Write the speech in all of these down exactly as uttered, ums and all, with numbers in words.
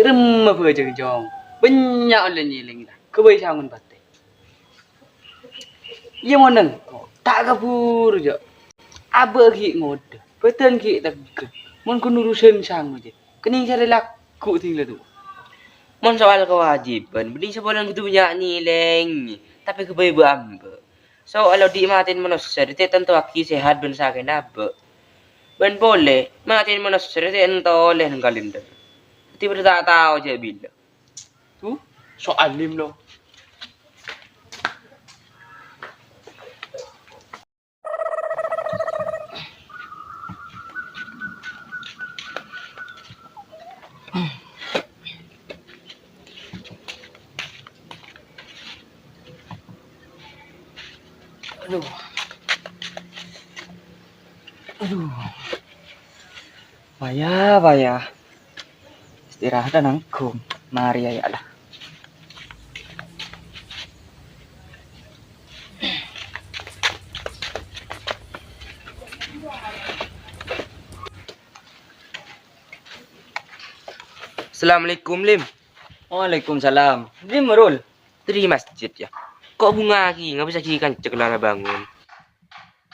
Remma bâjâng, Cong. Bânnya' ollè nyèlèng la. Ghâbây sangon patè. Iyâ, mon engko' ta' kabhuru, jâ'. Abâ' ghi' ngodâ, bâdân ghi' tegghâ. Mon ghun urusan sango, jâ'. Kennèng sarè lagghu' ding la towa. Mon soal kawâjibhân, bânnè sabulân kodhu bânnya' nyèlèng, tapè ghâbây bâ'-ambâ'. Soal odi' matèna manossa rèya ta' ètantowaghi sehat bân sakèna abâ'. Bân polè, matèna manossa rèya ta' ènto ollè neng kalèndher. Dhâddhi padâ ta' tao jâ' bilâ. Tuh, soal lim lo. Aduh. Aduh. Paya, paya. Istirahat nanggung. Mari, ayo lah. Assalamualaikum, Lim. Waalaikumsalam. Lim, Rul. Dâri masjid, yâ. Kok bhungah ghi', ngabâs aghi' kanca kellara bângon.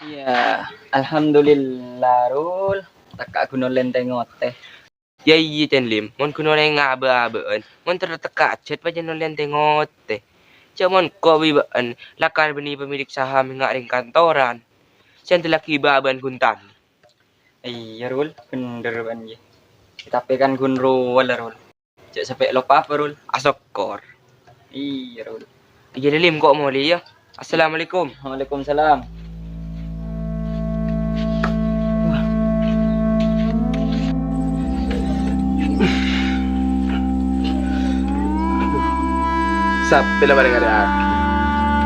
Iyâ, alhamdulillah, Rul. Tekka' ghun ollè tèngotè. Yâ, iyâ, Cèn Lim. Mon ghun orèng abâ-abâ'ân, mon terro tekka' ajhât pajhât ollè tèngotè. Jâ' mon ko' bi' bâ'ân lakar bânnè pemilik saham enga' rèng kantoran. Sè èndellaghi bâ-abâ'ân ghun tanè. Iyâ, Rul, bhender bâ'ân, yâ. Tapè kan ghun rowa la, Rul. Jâ' sampè' loppa apa, Rul? Asokkor. Iyâ, Rul. Iyâ, Lim, ko' molè, yâ. Assalamualaikum. Waalaikumsalam. Sampè' la marè ngarè'aghi.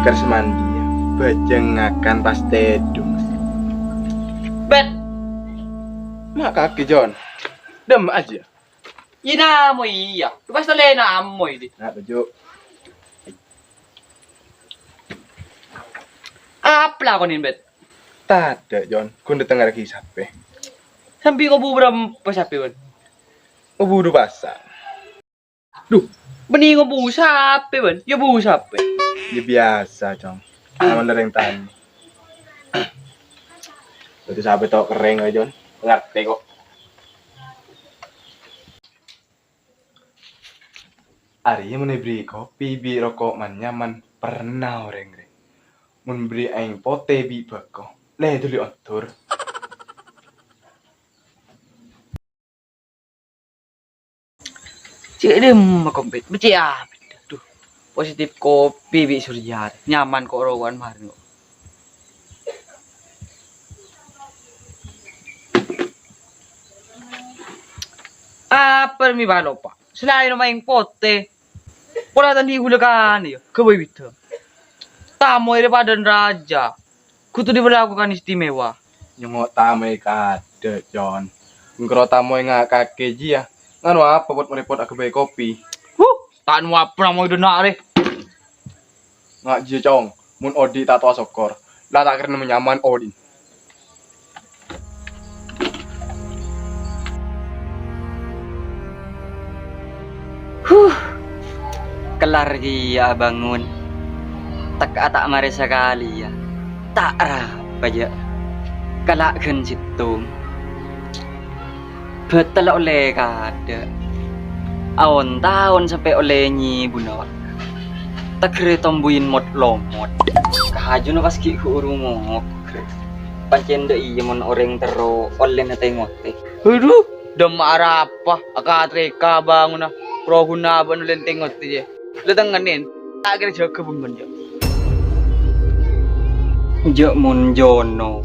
Kar samandiyâ. Bhâjâng ngakan pas tèdung. Bet! Ma' kakè, Jon. Dâmma'a jiyâ. Iyâ, namoy iyâ. Lu pas tolè namoy, di. Nah, toju'. Apa lakonin, Bet? Tadâ', Jon. Ghun dâteng arè ghi' sapè. Sambi ngobu bârâmpa sapè, Wan? Ngobu du pasang. Duh, bânnè ngobu sapè, Wan? Yâ bu sapè. Yâ biyasa, Cong. Aman dâri orèng tanè. Berarti sapè to' kerrèng, Jon. Ngartè, ko'. Arèya mon èberri' kopi bi' roko' man-nyaman perna orèng rè. Mon berri' aèng potè bi' bhâko, lè dhuli ondur. Cè' dâmma, Kompet? Becce' apa? Duh, positif kopi bi' Surya rè. Nyaman ko' roko'an marèn ko'. Apa mè' bâ' loppa? Salaèn maèng potè. Pola tandhi ghulâ kanè, yâ, ghâbây bhidhâng. Tamoy rè padâna rajâ. Kodhu diperlakukan istimewa. Nyongngo' tamoy kadâ', Con. Engko' tamoy nga' kakè jiyâ. Nganu apa pot-morepot aghâbây kopi? Huh, ta' nu apa tamoy dâ' enna' rè. Nga' jiyâ, Cong. Mon odi' ta' towa sokor, la ta' kèra nemmo nyaman odi'. Huh, kellar kèya abângon. Tekka' ta' marè sakalè, yâ. Ta' arapa, jâ'. Kala' ghân sèttong. Bâtel ollè kadâ'. Aon-taon sampè' ollè nyèbuna, wa. Tèghârâ tombuyin mot-lomot. Kajuna pas ghi' ghu' ru ngoghâr. Pancèn dâ' iyâ mon orèng terro ollèna tè-ngotè. Adhu, dâmma arapa? Akatrèka bângona. Rohuna bân ollèna tè-ngotè, jâ. Lè tengnganen, ta' kèra jâgâ bân-bân, jâ. Jâ' mon jono,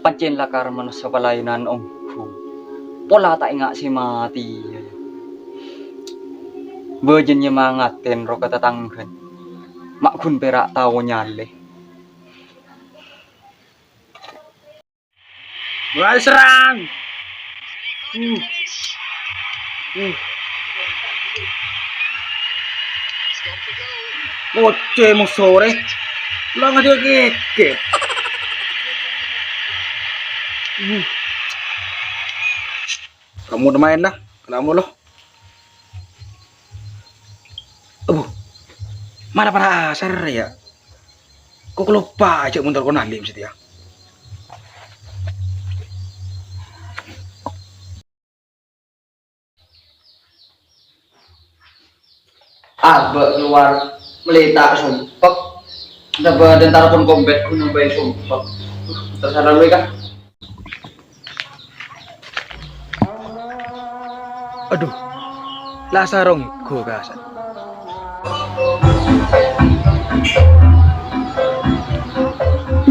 pancèn lakar manossa palaènan ongghu. Pola ta' enga' sè matè, yâ. Bâjâna nyemangatè ro ka tatangghâna. Ma' ghun pèra' tao nyalè. Mulai serang. Uh. Uh. Ngocè musorè. Lo ngajak kèkè. Uh. Kamu main dah, kamu loh. Abbhu, mala para asar ya. Kok kaloppa'a jhâ' mon telpon Alim satèya. Abâ' kalowar mellè ta' sompek. Nabâ' dântara pon kompet ghun nambâi sompek. Terus ana luwè, Kak? Adhu, la sarong ghâ' kasan.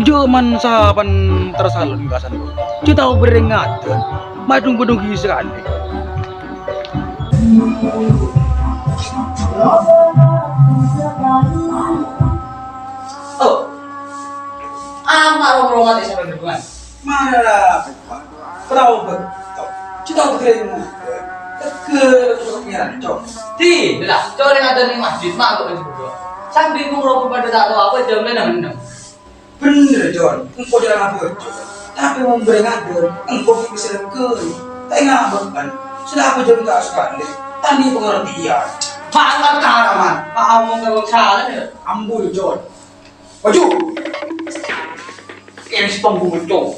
Jhâman sapan tersalon kasan. Jhâ' tao bhâreng ngadân. Madhung-bhudhung ghi' sakalè. Oh. Apa rombongan sampai berhubungan? Mara, Pak. Perahu betok. Cita keren. Teger, Cok. Di, lah, Cok, yang ada di masjid, mak, kok itu, Cok. Sambil ngomong pada tak tahu apa, jam enam, enam. Bhender, Jon. Engko' jhâ' ngabhâjâ. Tapè mon bhâreng ngadân, engko' ghi' bisa lèngghâr. Ta' enga' bhâkal. Sè la abhâjâng ta' sakalè. Tandhi pangartèyan. Bhâkal karaman. Maaf, mon kau salah, ya. Ambu, Jon. Maju. Ini si pembunuh, Jon.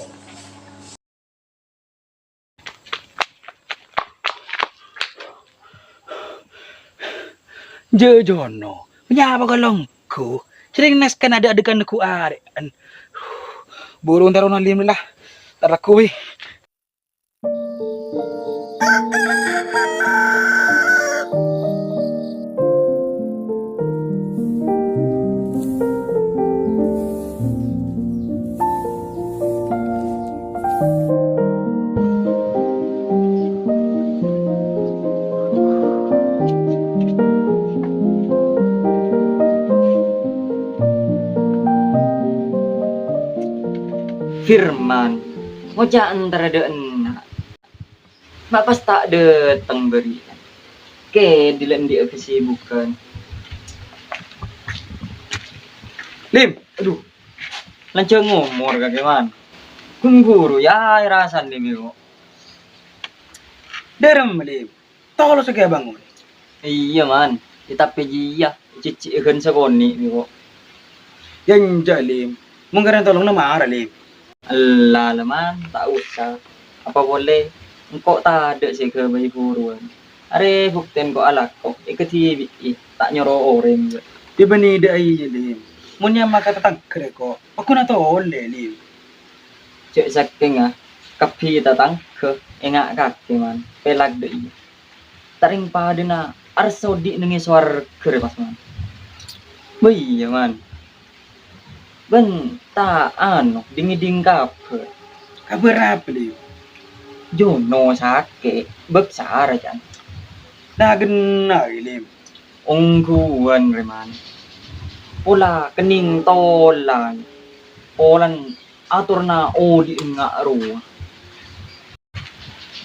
Jhâ' Jono, nyapa ka longghu? Sèrèng nas kan adâ'-adâ'ân ghu arè'an. Buru entar onah Lim lah. Entar lagghu, wi. Firman, ngoca' entara dâ' enna'. Ma' pas ta' dâteng bâri'an. Kè dila' andi'â kasibukan. Lim, adhu. Lanjhâng omor kakè, Man. Ghun ghuru, ya, rasan, Lim, yo. Dârem, Lim. Tolo sè kè bangun. Iyâ, Man. Ètapè jiyâ, ècicci'â ghân sakonè', Lim, yo. Yâ, enjâ', Lim. Mon karèn tolong mara, Lim. Ella, la, Man, ta' osa. Apa polè, engko' tadâ' sè èghâbây buruwân. Arè buktèn ko' alako, èkadhibi'i, ta' nyoro orèng, jâ'. Yâ, bânnè dâ' iyâ, Lim. Mon nyama ka tatangghâ rèko, pagghuna tolè, Lim. Jâ' sakènga, kabbhi tatangghâ, enga' kakè, Man, pèlak dâ' iyâ. Ta' rèng padâna arsa odi' nèngè sowarghâ rè pas, Man. Bâ iyâ, Man. Bân ta' ano, ding-ngèding kabhâr. Kabhâr apa, Lim? Jono sakè', bâk sara, can. Na ghenna, Lim. Ongghuwân, rè, Man. Pola kennèng tolan. Polana atorna odi' enga' rowa.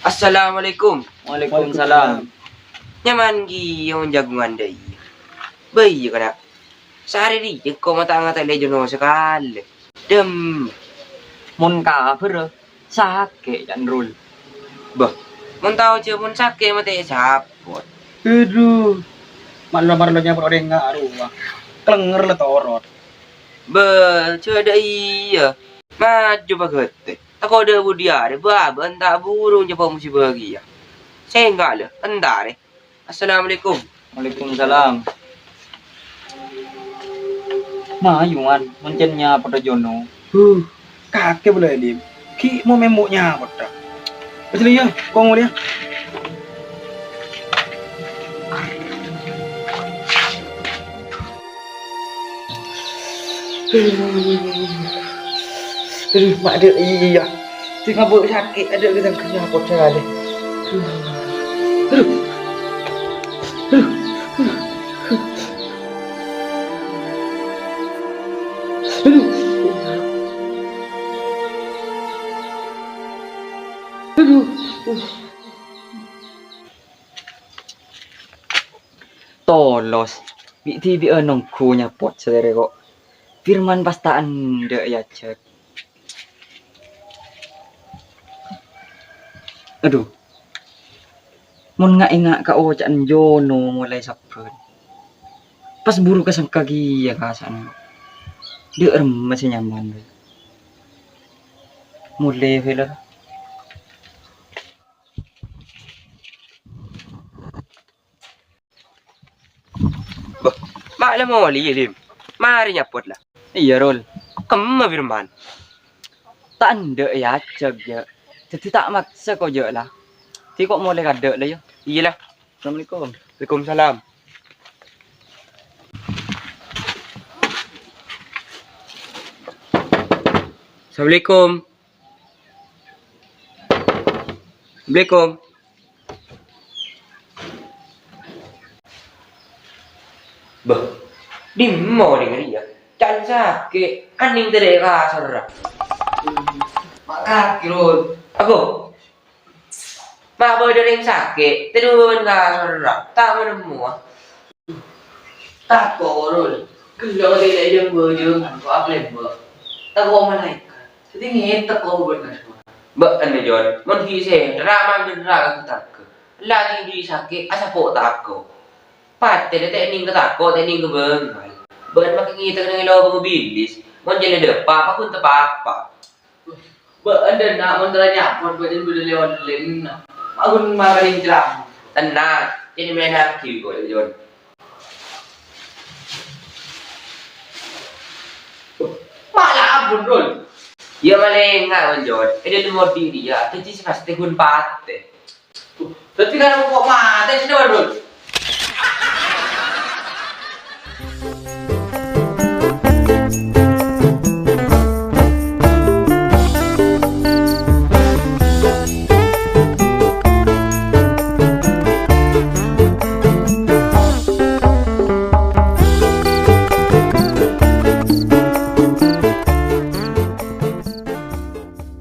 Assalamualaikum. Waalaikumsalam. Nyaman ghi' mon jagongan dâ' iyâ. Bâ iyâ, kana'. Saarè rèya ko' ma' ta' ngatalè Jono sakalè. Dem. Mon kabhâr, sakè', can, Rul. Bâh, mon tao jâ mon sakè' matè sapot. Adhu. Marlo-marlo nyapot orèng nga' rowa. Klengnger la torot. Bâ, jâ' dâ' iyâ. Maju paghâtè. Tako' dâ' budhi arè, bâbâ'ân ta' buru nyapa musibâ kèya. Sèngga' la, entarè. Assalamualaikum. Waalaikumsalam. Mayuwan, mon cèn nyapodhâ Jono. Huh, kakè bâlâ, Lim. Ghi' mo' memmo' nyapodhâ. Wes, Lim, yâ, kong molèya. Aduh, ma' dâ' iyâ. Sè ngabâ' sakè' adâ' ghâdhâng nyapot sakalè. Aduh. Aduh. Aduh. Aduh. Tolos, bi'-dhibi'ân ongghu nyapot salèrè ko'. Firman pas ta' endâ' èajhâk. Adhu. Mon nga'-enga' ka oca'na Jono molaè sabbhân. Pas buru kasengka kèya kasa'na. Dâ' remma sè nyaman, Rul. Molè, Rul. Bâh, ma' la molè, yâ, Lim? Marè nyapot, la. Iyâ, Rul. Kemma, Firman? Ta' endâ' èajhâk, jâ'. Dhâddhi ta' maksa, ko', jâ', la. Dhâddhi ko' molè kaadâ', la, yâ. Iyâ, la. Assalamualaikum. Waalaikumsalam. Assalamualaikum. Assalamualaikum. Bâh, dimma orèng rèya? Can sakè', anèng tadâ' è kasorra. Ma' kakè, Rul. Apo? Ma' bâdâ orèng sakè', tadâ' bân kasorra. Ta' nemmo, ah. Tako', Rul. Ghellâ' tèlè jâng-bâjângan, ko' aplèmbâ. Tako' malaèkat. Dhâddhi ngètè' ko' bân kasorra. Bâ'na, Jon. Mon ghi' sè dârâ mandârâ ka tatangghâ. Ella ghi' sakè', asapo' tako'. Patè la ta' nèng ka tako', ta' nèng ka bângal. Bâ'na makè ngètè' neng è lobâng bilis. Mon jâlâ dâpa', paghun ta' pa-apa. Bâ'na dâ' enna' mon tara nyapot bâ'na bâdâ lè-ollèna. Ampon marèng ceramah. Tenang, kènè' mènaghi ko', Jon. Ma' la ampon, Rul. Yâ malènga, Jon. È dâlem odi' rèya, dhâddhi sè pastè ghun patè. Dhâddhi kan ko' matè sè, Rul.